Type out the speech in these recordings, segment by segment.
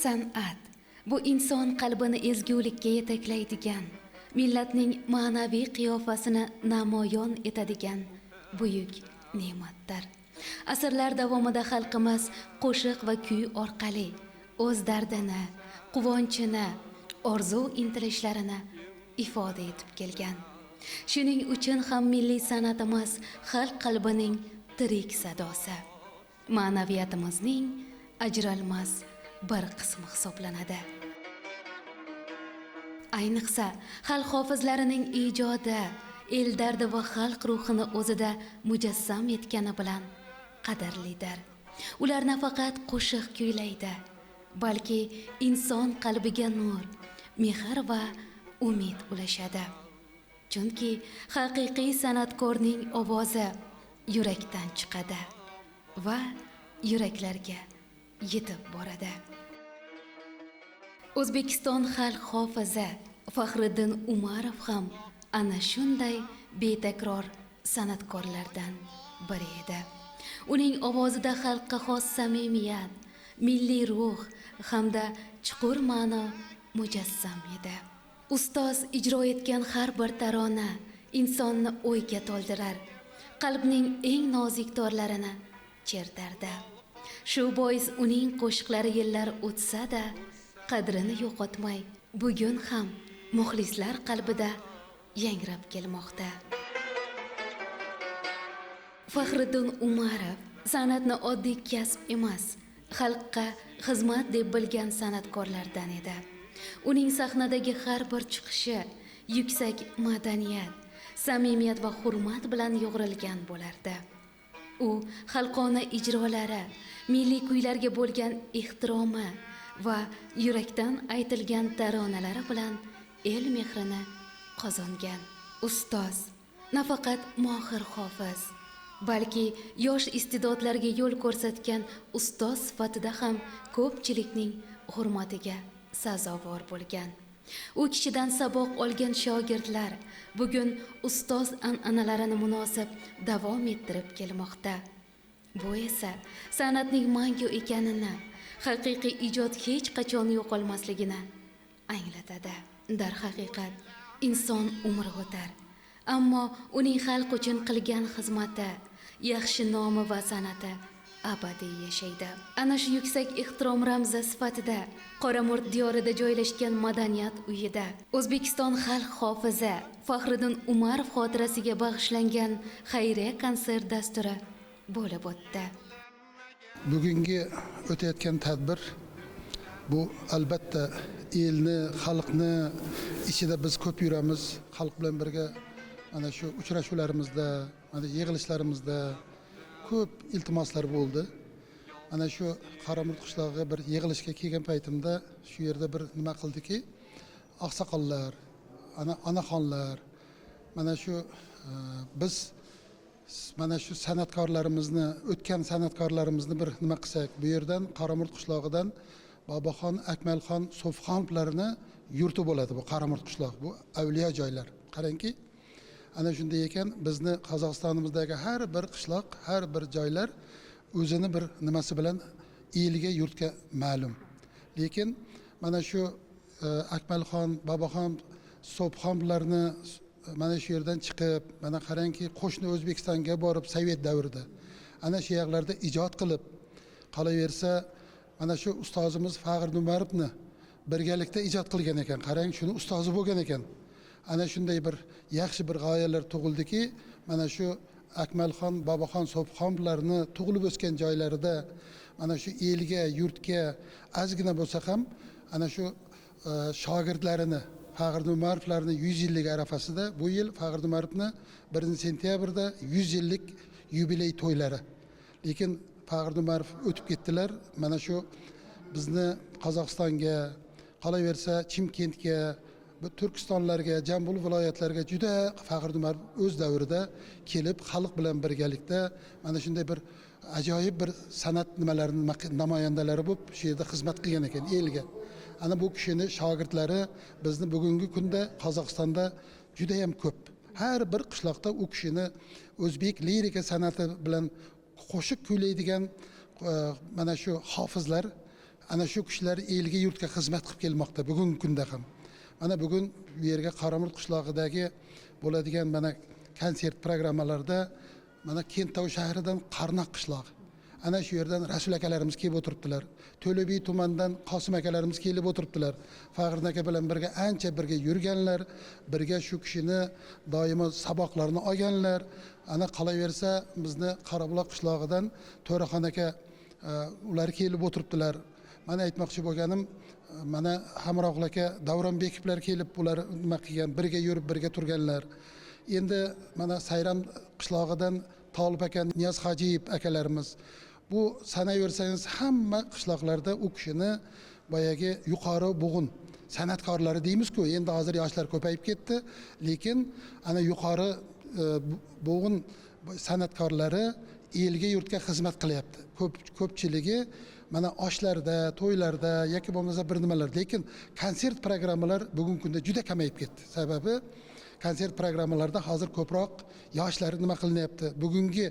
San'at bu inson qalbini ezgulikka yetaklaydigan, millatning ma'naviy qiyofasini namoyon etadigan buyuk ne'matdir. Asrlar davomida xalqimiz qo'shiq va kuy orqali o'z dardini, quvonchini, orzu intilishlarini ifoda etib kelgan. Shuning uchun ham milliy san'atimiz xalq qalbining tirik sadosi, ma'naviyatimizning ajralmas bir qismi hisoblanadi. Ayniqsa, xalq hofizlarining ijodi el dardi va xalq ruhini o'zida mujassam etgani bilan qadrlidir. Ular nafaqat qo'shiq kuylaydi, balki inson qalbiga nur, mehr va umid ulashadi. Chunki haqiqiy san'atkorning ovozi yurakdan chiqadi va yuraklarga yetib boradi. O'zbekiston xalq hofizi Faxriddin Umarov ham ana shunday betakror san'atkorlardan biri edi. Uning ovozida xalqqa xos samimiyat, milliy ruh hamda chuqur ma'no mujassam edi. Ustoz ijro etgan har bir tarona insonni o'yga to'ldirar, qalbning eng nozik torlarini chertardi. Shu bois uning qo'shiqlari yillar o'tsa-da qadrini yo'qotmay, bugun ham muxlislar qalbida yangrab kelmoqda. Faxriddin Umarov san'atni oddiy kasb emas, xalqqa xizmat deb bilgan san'atkorlardan edi. Uning sahnadagi har bir chiqishi yuksak madaniyat, samimiyat va hurmat bilan yo'g'rilgan bo'lardi. U xalqona ijrolari, milliy kuylarga bo'lgan ehtiromi va yurakdan aytilgan taronalari bilan el mehrini qozongan. Ustoz nafaqat mohir hofiz, balki yosh iste'dodlarga yo'l ko'rsatgan ustoz sifatida ham ko'pchilikning hurmatiga sazovor bo'lgan. U kishidan saboq olgan shogirdlar bugun ustoz an'analarini munosib davom ettirib kelmoqda. Bu esa san'atning mangu ekanini, haqiqiy ijod hech qachon yo'qolmasligini anglatadi. Darhaqiqat, inson umri o'tar, ammo uning xalq uchun qilgan xizmati, yaxshi nomi va san'ati abadiy yashaydi. Ana shu yuksak ehtirom ramzi sifatida Qoramurt diyorida joylashgan madaniyat uyida O'zbekiston xalq hofizi Faxriddin Umarov xotirasiga bag'ishlangan xayriya konsert dasturi bo'lib o'tdi. Bugungi o'tayotgan tadbir bu albatta elni, xalqni ichida biz ko'p yuramiz, xalq bilan birga mana shu uchrashuvlarimizda, mana yig'ilishlarimizda ko'p iltimoslar bo'ldi. Mana shu Qoramurt qishlog'iga bir yig'ilishga kelgan paytimda shu yerda bir nima qildiki, oqsoqollar, onaxonlar, mana shu biz mana shu san'atkorlarimizni, o'tgan san'atkorlarimizni bir nima qilsak, bu yerdan Qoramurt qishlog'idan Boboxon, Akmalxon, So'fxonovlarni yurti bo'ladi bu Qoramurt qishlog'i, bu avliyo joylar. Qarangki, ana shunday ekan bizni Qozog'istonimizdagi har bir qishloq, har bir joylar o'zini bir nimasi bilan elga, yurtga ma'lum. Lekin mana shu Akmalxon, Boboxon, So'fxonovlarni mana shu yerdan chiqib, mana qarangki, qo'shni O'zbekistonga borib sovet davrida ana shu yerlarda ijod qilib, qolaversa mana shu ustozimiz Faxriddin Umarovni birgalikda ijod qilgan ekan. Qarang, shuni ustozi bo'lgan ekan. Ana shunday bir yaxshi bir g'oyalar tug'ildiki, mana shu Akmalxon, Boboxon, So'fxonovlarni tug'ilib o'sgan joylarida mana shu elga, yurtga ozgina bo'lsa ham ana shu shogirdlarini Faxriddin Umarovlarni 100 yillik arafasida bu yil Faxriddin Umarovni 1 sentyabrda 100 yillik yubiley to'ylari. Lekin Faxriddin Umarov o'tib ketdilar. Mana shu bizni Qozog'istonga, qolaversa Chimkentga, bu Turkistonlarga, Jambul viloyatlariga juda Faxriddin Umarov o'z davrida kelib xalq bilan birgalikda mana shunday bir ajoyib bir san'at nimalarini namoyandalari bo'lib shu yerda xizmat qilgan ekan elga. Ana bu kishini shogirdlari bizni bugungi kunda Qozog'istonda juda ham ko'p. Har bir qishloqda u kishini o'zbek lirika san'ati bilan qo'shiq kuylaydigan mana shu hofizlar Ana shu kishilar elga yurtga xizmat qilib kelmoqda bugungi kunda ham. Mana bugun bu yerga Qoramurt qishlog'idagi bo'ladigan mana konsert programmalarida mana Kentau shahridan Qarnoq qishlog'i, ana shu yerdan Rasul akalarimiz kelib o'tiribdilar. To'lebiy tumanidan Qosim akalarimiz kelib o'tiribdilar. Faxriddin aka bilan birga ancha birga yurganlar, birga shu kishini doimo saboqlarini olganlar. Ana qolaversa bizni Qorabuloq qishlog'idan To'raxon aka ular kelib o'tiribdilar. Mana aytmoqchi bo'lganim, mana Hamroqul aka, Davronbekovlar kelib ular nima qilgan, birga yurib, birga turganlar. Endi mana Sayram qishlog'idan Tolib aka, Niyoz Hojiyev akalarimiz. Bu sanayversangiz hamma qishloqlarda u kishini boyagi yuqori bo'g'in san'atkorlari deymiz-ku. Endi hozir yoshlar ko'payib ketdi, lekin ana yuqori bo'g'in san'atkorlari elga yurtga xizmat qilyapti. Ko'pchiligi mana oshlarda, to'ylarda yoki bo'lmasa bir nimalar, lekin konsert programmalar bugungi kunda juda kamayib ketdi. Sababi konsert programmalarida hozir ko'proq yoshlar nima qilinyapti. Bugungi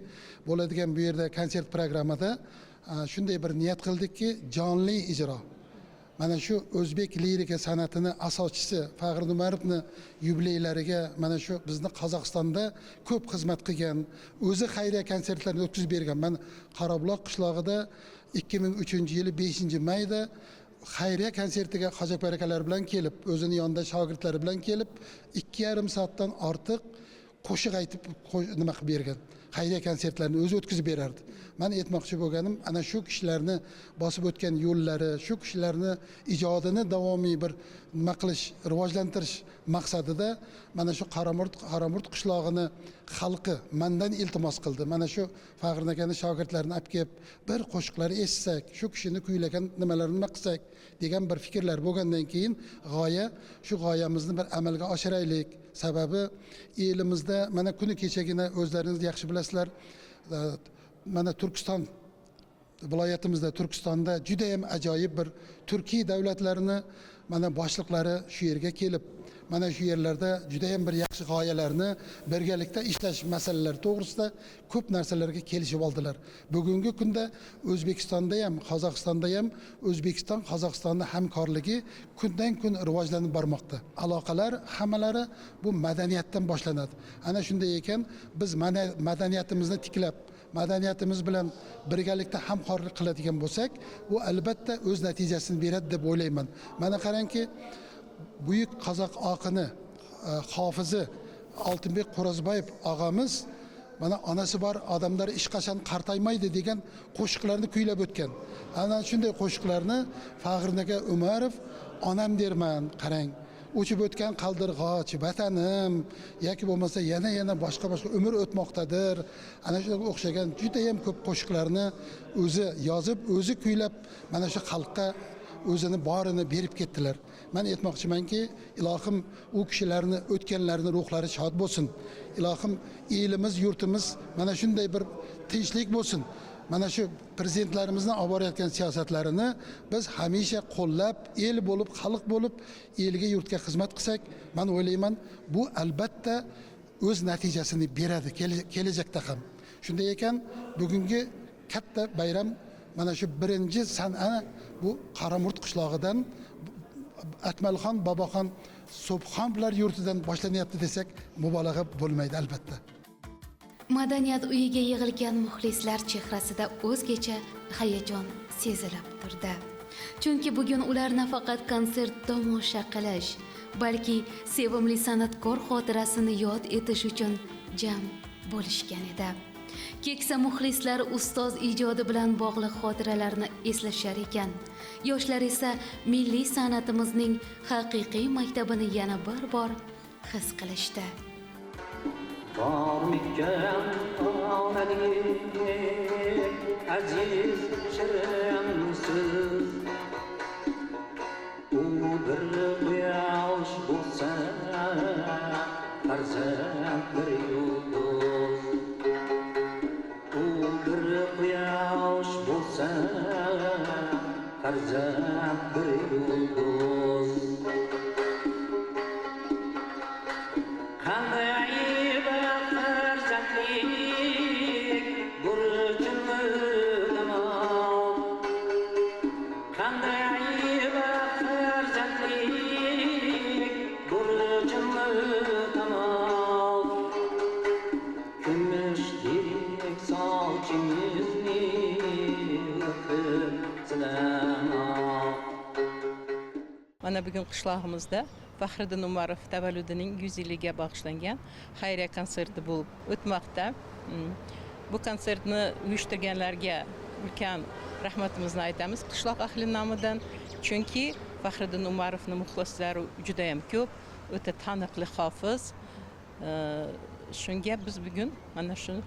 bo'ladigan bu yerda konsert programmada shunday bir niyat qildikki, jonli ijro. Mana shu o'zbek lirika san'atini asoschisi Faxriddin Umarovni yubileylariga mana shu bizni Qozog'istonda ko'p xizmat qilgan, o'zi xayriya konsertlarini o'tkazib bergan. Mana Qorabuloq qishlog'ida 2003-yili 5-mayda xayriya konsertiga Hojiakbar akalar bilan kelib, o'zini yonida shogirdlari bilan kelib, 2,5 soatdan ortiq qo'shiq aytib nima qilib bergan. Xayriya konsertlarini o'zi o'tkazib berardi. Men aytmoqchi bo'lganim, ana shu kishilarni bosib o'tgan yo'llari, shu kishilarni ijodini davomiy bir nima qilish, rivojlantirish maqsadida mana shu Qoramurt qishlog'ini xalqi mendan iltimos qildi. Mana shu Faxriddin akani shogirdlarini olib kelib, bir qo'shiqlari eshitsak, shu kishini kuylagan nimalarini nima qilsak degan bir fikrlar bo'lgandan keyin g'oya, shu g'oyamizni bir amalga oshiraylik. Sababi elimizda mana kuni kechagina o'zlaringiz yaxshi bilasizlar, mana Turkiston viloyatimizda, Turkistonda juda ham ajoyib bir turkiy davlatlarini mana boshliqlari shu yerga kelib, mana shu yerlarda juda ham bir yaxshi g'oyalarni birgalikda ishlash masalalari to'g'risida ko'p narsalarga kelishib oldilar. Bugungi kunda O'zbekistonda ham, Qozog'istonda ham O'zbekiston Qozog'istonning hamkorligi kundan kun rivojlanib bormoqda. Aloqalar hammalari bu madaniyatdan boshlanadi. Ana shunday ekan, biz madaniyatimizni tiklab, madaniyatimiz bilan birgalikda hamkorlik qiladigan bo'lsak, bu albatta o'z natijasini beradi deb o'ylayman. Mana qarangki, buyuk qozoq oqini, hofizi Oltinbek Qo'rozboyev og'amiz mana onasi bor odamlar hech qachon qartaymaydi degan qo'shiqlarni kuylab o'tgan. Ana shunday qo'shiqlarni Faxriddin aka Umarov onam derman, qarang, uchib o'tgan qaldirg'och vatanim yoki bo'lmasa yana boshqa boshqa umr o'tmoqdadir. Ana shunga o'xshagan juda ham ko'p qo'shiqlarni o'zi yozib, o'zi kuylab mana shu xalqqa o'zini borini berib ketdilar. Men aytmoqchimanki, ilohim u kishilarni o'tganlarini ruhlari shod bo'lsin. Ilohim elimiz, yurtimiz mana shunday bir tinchlik bo'lsin. Mana shu prezidentlarimizni olib borayotgan siyosatlarini biz hamisha qo'llab, el bo'lib, xalq bo'lib, elga, yurtga xizmat qilsak, men o'ylayman, bu albatta o'z natijasini beradi kelajakda ham. Shunday ekan, bugungi katta bayram mana shu birinchi san'at bu Qoramurt qishlog'idan Akmalxon, Boboxon, Subxonlar yurtidan boshlanyapti desak mubolag'a bo'lmaydi albatta. Madaniyat uyiga yig'ilgan muxlislar chehrasida o'zgacha hayajon sezilib turdi. Chunki bugun ular nafaqat konsert tomosha qilish, balki sevimli san'atkor xotirasini yod etish uchun jam bo'lishgan edi. Keksa muxlislar ustoz ijodi bilan bog'liq xotiralarni eslashar ekan. Yoshlar esa milliy san'atimizning haqiqiy maktabini yana bir bor his qilishdi. Bormikan onalik aziz shirin so'z, u bir quyosh bo'lsa farzand bir yulduz, u bir quyosh bo'lsa farzand bir yulduz. Qanday burchini tamom, qanday Mana bugun qishlog'imizda Faxriddin Umarov tavalludining 100 yilligiga bag'ishlangan xayriya konserti bo'lib o'tmoqda. Bu konsertni uyushtirganlarga ulkan rahmatimizni aytamiz qishloq ahli nomidan, chunki Faxriddin Umarovning muxlislari juda ham ko'p, o'ta taniqli hofiz. Shunga biz bugun mana shu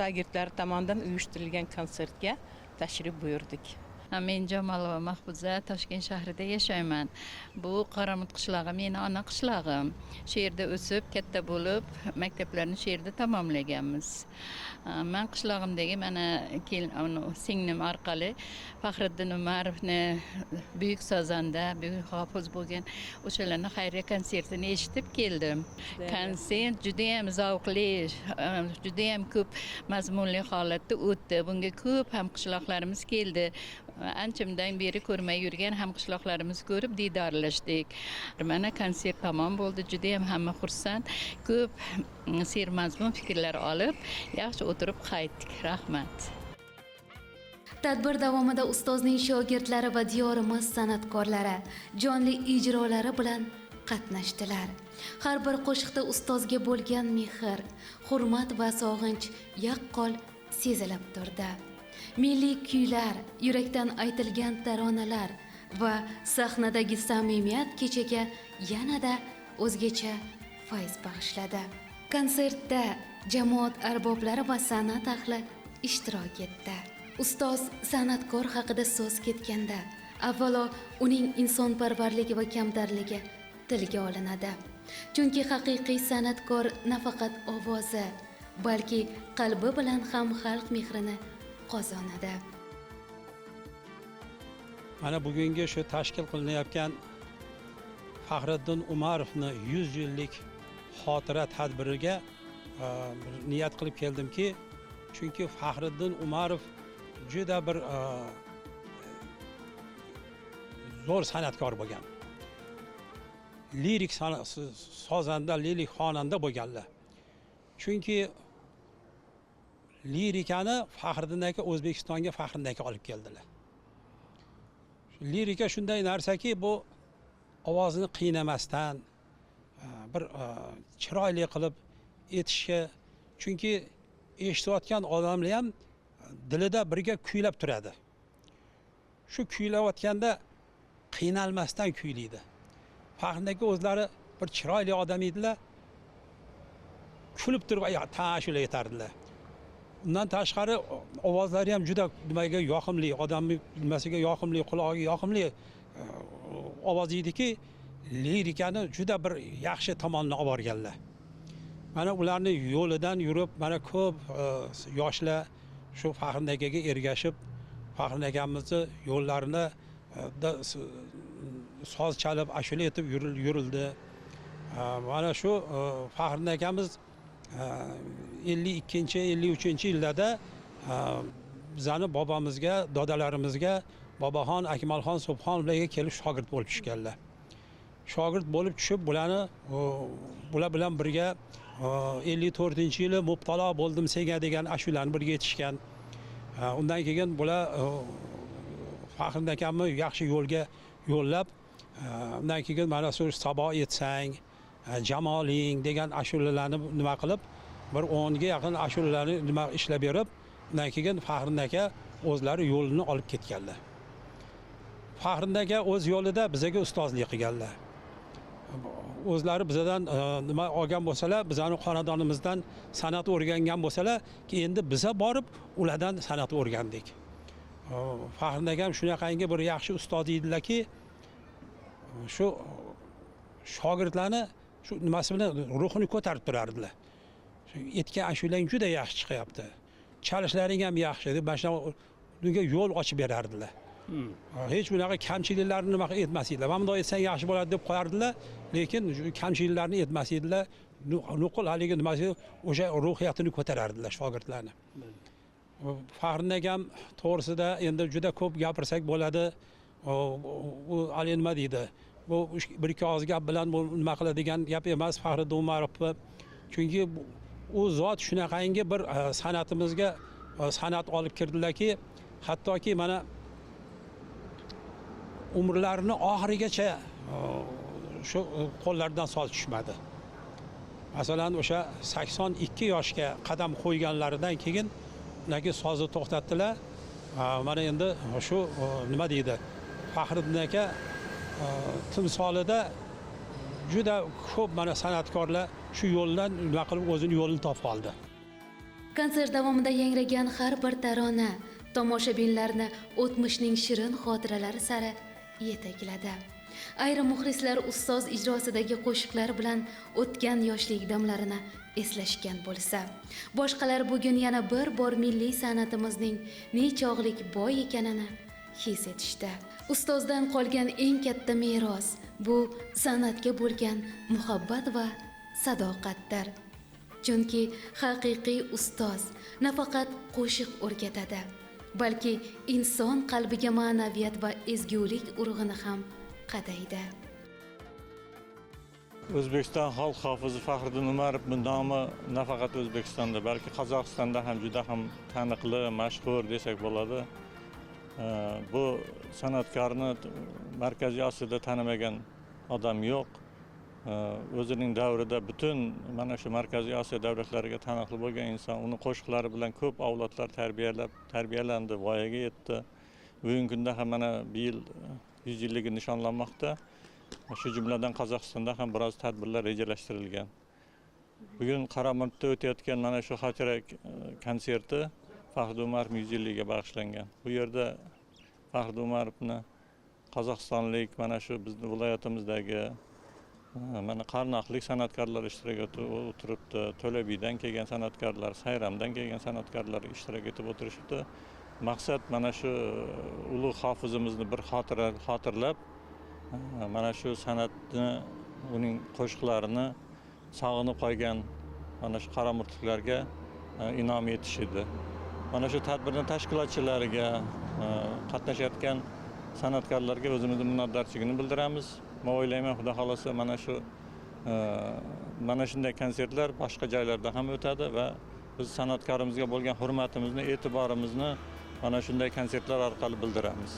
shogirdlar tomonidan uyushtirilgan konsertga tashrif buyurdik. Men Jamolova Mahfuza, Toshkent shahrida yashayman. Bu Qoramut qishlog'i meni ona qishlog'im. Shu yerda o'sib, katta bo'lib, maktablarni shu yerda tamomlaganmiz. Man qishlog'imdagi mana singlim orqali Faxriddin Umarovni buyuk sozanda, buyuk hofiz bo'lgan o'shalarni xayriya konsertini eshitib keldim. Konsert juda ham zavqli, juda ham ko'p mazmunli holatda o'tdi. Bunga ko'p ham qishloqlarimiz keldi. Ancha beri ko'rmay yurgan hamqishloqlarimiz ko'rib diydorlashdik. Mana konsert tamom bo'ldi, juda ham hamma xursand, ko'p sermazmun fikrlar olib, yaxshi o'tirib qaytdik. Rahmat. Tadbir davomida ustozning shogirdlari va diyorimiz san'atkorlari jonli ijrolari bilan qatnashdilar. Har bir qo'shiqda ustozga bo'lgan mehr, hurmat va sog'inch yaqqol sezilib turdi. Milliy kuylar, yurakdan aytilgan taronalar va sahnadagi samimiyat kechaga yanada o'zgacha fayz bag'ishladi. Konsertda jamoat arboblari va san'at ahli ishtirok etdi. Ustoz san'atkor haqida so'z ketganda, avvalo uning insonparvarligi va kamtarligi tilga olinadi. Chunki haqiqiy san'atkor nafaqat ovozi, balki qalbi bilan ham xalq mehrini qozonadi. Mana bugungi shu tashkil qilinayotgan Faxriddin Umarovni 100 yillik xotira tadbiriga niyat qilib keldimki, chunki Faxriddin Umarov juda bir zo'r san'atkor bo'lgan. Lirik sozanda, lirik xonanda bo'lganlar. Chunki lirikani Faxriddin aka O'zbekistonga Faxriddin aka olib keldilar. Lirika shunday narsaki, bu ovozini qiynamasdan bir chiroyli qilib aytishga, chunki eshitayotgan odamlar ham dilida birga kuylab turadi. Shu kuylayotganda qiynalmasdan kuylaydi. Faxriddin aka o'zlari bir chiroyli odam edilar. Kulib turib ashula aytardilar. Undan tashqari ovozlari ham juda nimaga yoqimli, odamning nimasiga yoqimli, qulog'iga yoqimli ovoz ediki, lirikani juda bir yaxshi tomonini olib borganlar. Mana ularni yo'lidan yurib, mana ko'p yoshlar shu Faxriddin akaga ergashib, Faxriddin akamizni yo'llarini soz chalib, ashula etib yurildi. Mana shu Faxriddin akamiz 52 53 yillarda bizani bobomizga, dodalarimizga Boboxon, Akmalxon, Subxonovlarga kelib shogird bo'lib tushganlar. Shogird bo'lib tushib, bularni bular bilan birga 54-yili mubtalo bo'ldim senga degan ashulani birga aytishgan. Undan keyin bular Faxriddin akamni yaxshi yo'lga yo'llab, undan keyin mana shu sabo etsang, jamoling degan ashulalarni nima qilib, bir 10 ga yaqin ashulalarni nima ishlab berib, undan keyin Faxriddin aka o'zlari yo'lini olib ketganlar. Faxriddin aka o'z yo'lida bizga ustozlik qilganlar. O'zlari bizadan nima olgan bo'lsalar, bizani xonadonimizdan san'at o'rgangan bo'lsalar, endi biza borib ulardan san'at o'rgandik. Faxriddin akam shunaqangi bir yaxshi ustoz edilarki, shu shogirdlarni shu nimasi bilan ruhini ko'tarib turardilar. Aytgan ashulang juda yaxshi chiqyapti. Chalishlaring ham yaxshi deb mana shunga yo'l ochib berardilar. Hech bunaqa kamchiliklarni nima etmas edilar. Mana bunday etsang yaxshi bo'ladi deb qo'yardilar, lekin kamchiliklarni etmas edilar. Nuqul haligi nimasi o'sha ruhiyatini ko'tarardilar shogirdlarni. Faxriddin akam to'g'risida endi juda ko'p gapirsak bo'ladi. U hali nima deydi? Bu bir ikki og'iz gap bilan bu nima qiladigan gap emas Faxriddin Umarovni. Chunki u zot shunaqangi bir san'atimizga san'at olib kirdilarki, hattoki mana Umrlarini oxirigacha shu qo'llaridan soz tushmadi. Masalan, o'sha 82 yoshga qadam qo'yganlaridan keyin ularga sozni to'xtatdilar. Mana endi shu nima deydi, Faxriddin aka timsolida juda ko'p mana san'atkorlar shu yo'ldan nima qilib o'zini yo'lini topib oldi. Konsert davomida yangragan har bir tarona tomoshabinlarni o'tmishning shirin xotiralari sari yetakladi. Ayrim muxlislar ustoz ijrosidagi qo'shiqlar bilan o'tgan yoshlik damlarini eslashgan bo'lsa, boshqalar bugun yana bir bor milliy san'atimizning nechog'lik boy ekanini his etishdi. Ustozdan qolgan eng katta meros bu san'atga bo'lgan muhabbat va sadoqatdir. Chunki haqiqiy ustoz nafaqat qo'shiq o'rgatadi, balki inson qalbiga ma'naviyat va ezgulik urug'ini ham qadaydi. O'zbekiston xalq hofizi Faxriddin Umarovning nomi nafaqat O'zbekistonda, balki Qozog'istonda ham juda ham taniqli, mashhur desak bo'ladi. Bu san'atkorni Markaziy Osiyoda tanimagan odam yo'q. O'zining davrida butun mana shu Markaziy Osiyo davlatlariga taniqli bo'lgan inson, uni qo'shiqlari bilan ko'p avlodlar tarbiyalandi, voyaga yetdi. Bugungi kunda ham mana bu yil 100 yilligi nishonlanmoqda. Shu jumladan Qozog'istonda ham biroz tadbirlar rejalashtirilgan. Bugun Qoramurtda o'tayotgan mana shu xotira konserti Faxriddin Umarov 100 yilligiga bag'ishlangan. Bu yerda Faxriddin Umarovni qozog'istonlik mana shu bizni viloyatimizdagi mana qarnoqlik san'atkorlar ishtirok etib o'tiribdi, To'labiydan kelgan san'atkorlar, Sayramdan kelgan san'atkorlar ishtirok etib o'tirishibdi. Maqsad mana shu ulug' hofizimizni bir xotirlab, mana shu san'atni, uning qo'shiqlarini sog'inib qolgan mana shu qoramurtliklarga inom etish edi. Mana shu tadbirni tashkilotchilariga, qatnashayotgan san'atkorlarga o'zimizning minnatdorchiligini bildiramiz. Men o'ylayman, Xudo xolasa mana shu mana shunday konsertlar boshqa joylarda ham o'tadi va biz san'atkorimizga bo'lgan hurmatimizni, e'tiborimizni mana shunday konsertlar orqali bildiramiz.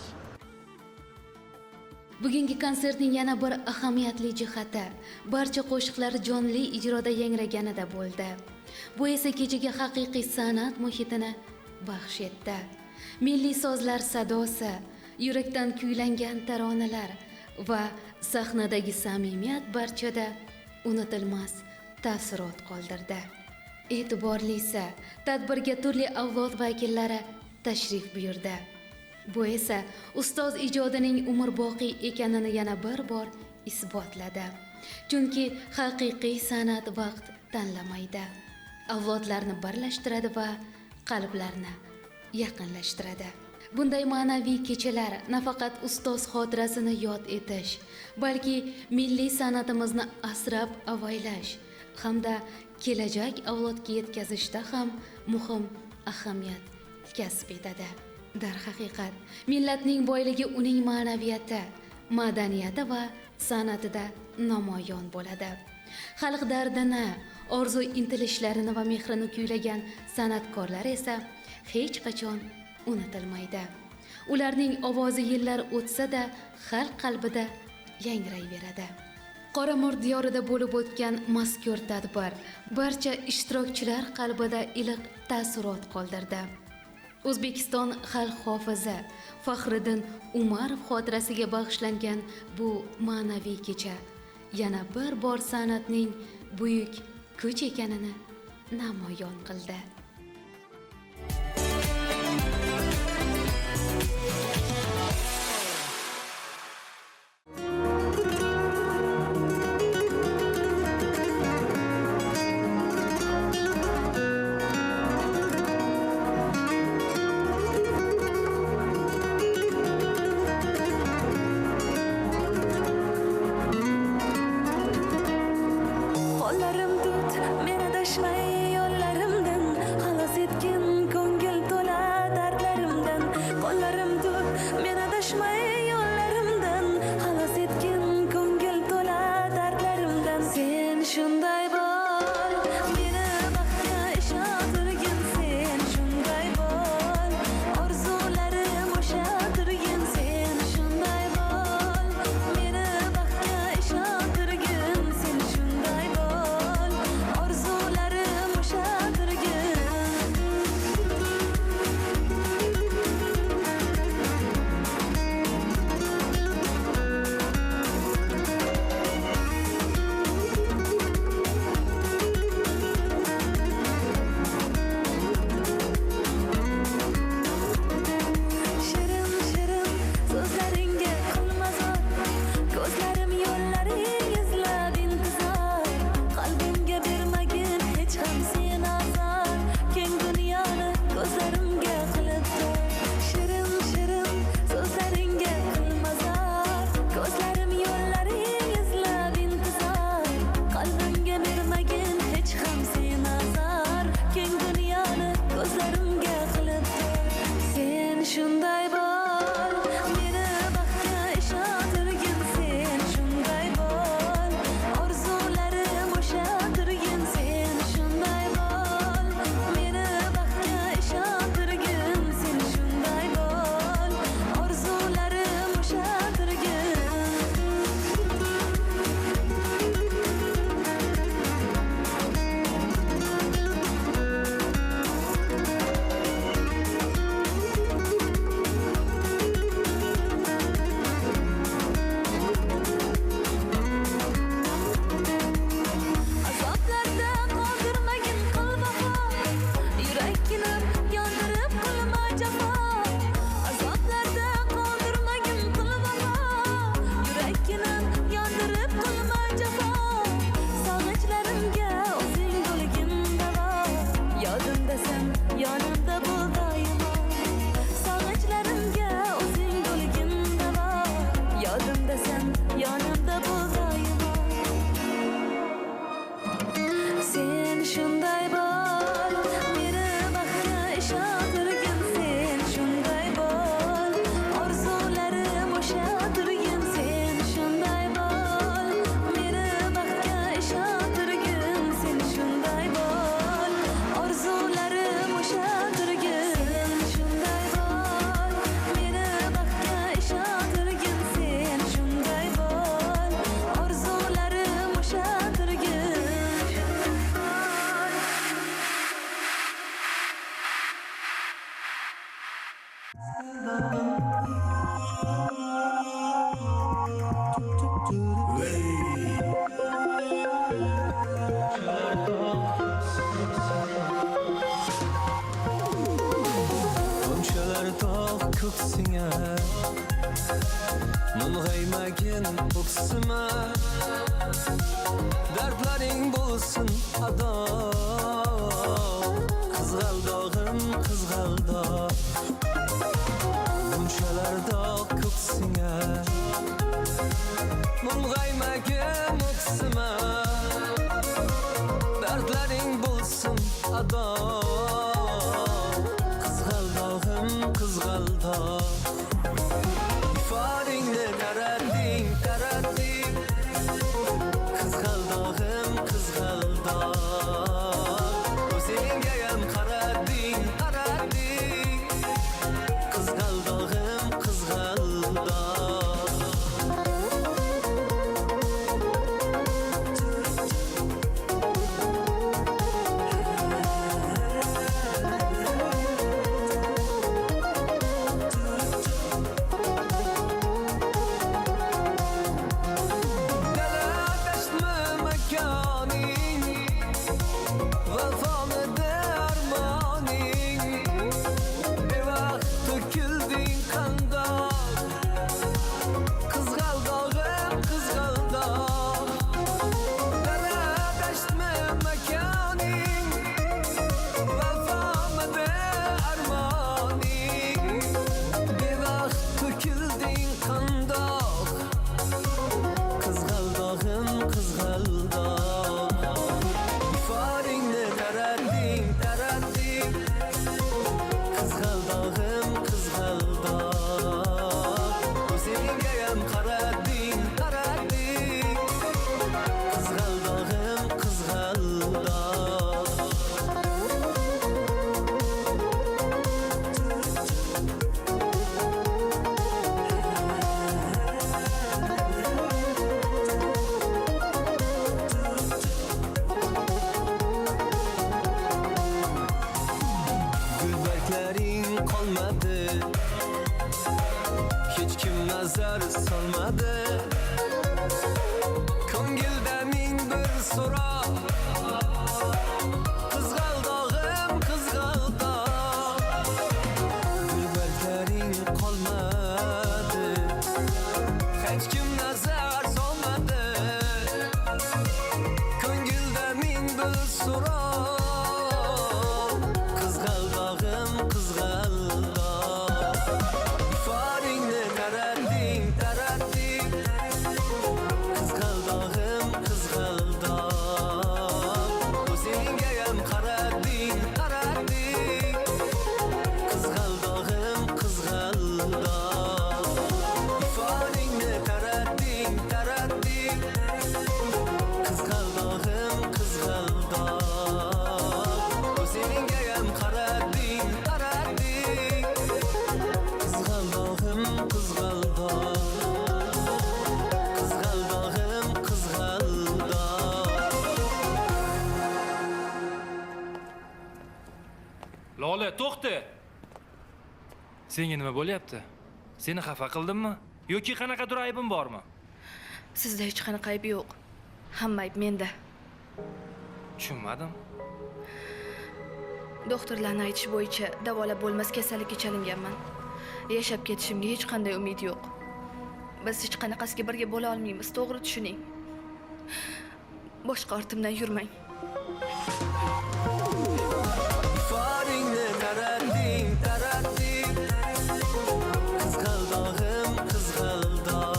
Bugungi konsertning yana bir ahamiyatli jihati barcha qo'shiqlar jonli ijroda yangraganida bo'ldi. Bu esa kechaga haqiqiy san'at muhitini baxsh etdi. Milliy sozlar sadosi, yurakdan kuylangan taronalar va sahnadagi samimiyat barchada unutilmas taassurot qoldirdi. E'tiborlisi, tadbirga turli avlod vakillari tashrif buyurdi. Bu esa ustoz ijodining umrboqiy ekanini yana bir bor isbotladi. Chunki haqiqiy san'at vaqt tanlamaydi. Avlodlarni birlashtiradi va qalblarni yaqinlashtiradi. Bunday ma'naviy kechalar nafaqat ustoz xotirasini yod etish, balki milliy san'atimizni asrab avaylash hamda kelajak avlodga yetkazishda ham muhim ahamiyat kasb etadi. Darhaqiqat, millatning boyligi uning ma'naviyati, madaniyati va san'atida namoyon bo'ladi. Xalq dardini, orzu intilishlarini va mehrini kuylagan san'atkorlar esa hech qachon unutilmaydi. Ularning ovozi yillar o'tsa-da xalq qalbida yangrayveradi. Qoramurt diyorida bo'lib o'tgan mazkur tadbir barcha ishtirokchilar qalbida iliq taassurot qoldirdi. O'zbekiston xalq hofizi Faxriddin Umarov xotirasiga bag'ishlangan bu ma'naviy kecha yana bir bor san'atning buyuk kuch ekanini namoyon qildi. Qo'llarim tut, meni dashmay yo'llarimdan. Tomchilar tog' ko'ksinga, mung'aymagin o'ksima, dardlaring bo'lsin ado, qizg'aldog'im qizg'aldoq. Bunchalar dog' ko'ksinga, mung'aymagin o'ksima, dardlaring bo'lsin ado, qizg'aldog'im qizg'aldoq. Iforingni taratding, taratding, qizg'aldog'im qizg'aldoq. O'zingayam qarading, qarading, qizg'aldog'im qizg'aldoq. Lola, to'xta. Senga nima bo'lyapti? Seni xafa qildimmi? Yoki qanaqadir aybim bormi? Sizda hech qanaqa ayb yo'q. Hamma ayb menda. Tushunmadim. Doktorlarning aytishi bo'yicha davolab bo'lmas kasallikka chalinganman. Yashab ketishimga hech qanday umid yo'q. Biz hech qanaqasiga birga bo'la olmaymiz, to'g'ri tushuning. Boshqa ortimdan yurmang. Iforingni taratding, taratding, qizg'aldog'im qizg'aldoq.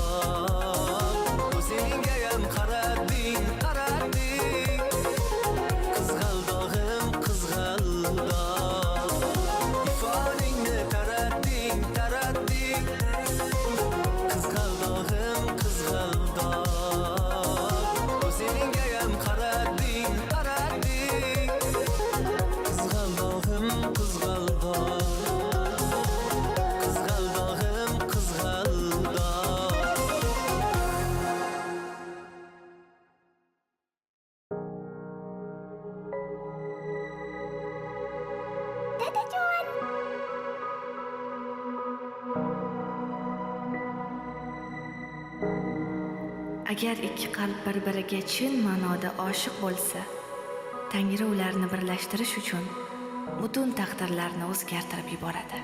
O'zingayam qarading, qarading, qizg'aldog'im qizg'aldoq. Iforingni taratding, taratding, qizg'aldog'im qizg'aldoq. O'zingayam qarading, qarading, Agar ikki qalb bir-biriga chin ma'noda oshiq bo'lsa, Tangri ularni birlashtirish uchun butun taqdirlarni o'zgartirib yuboradi.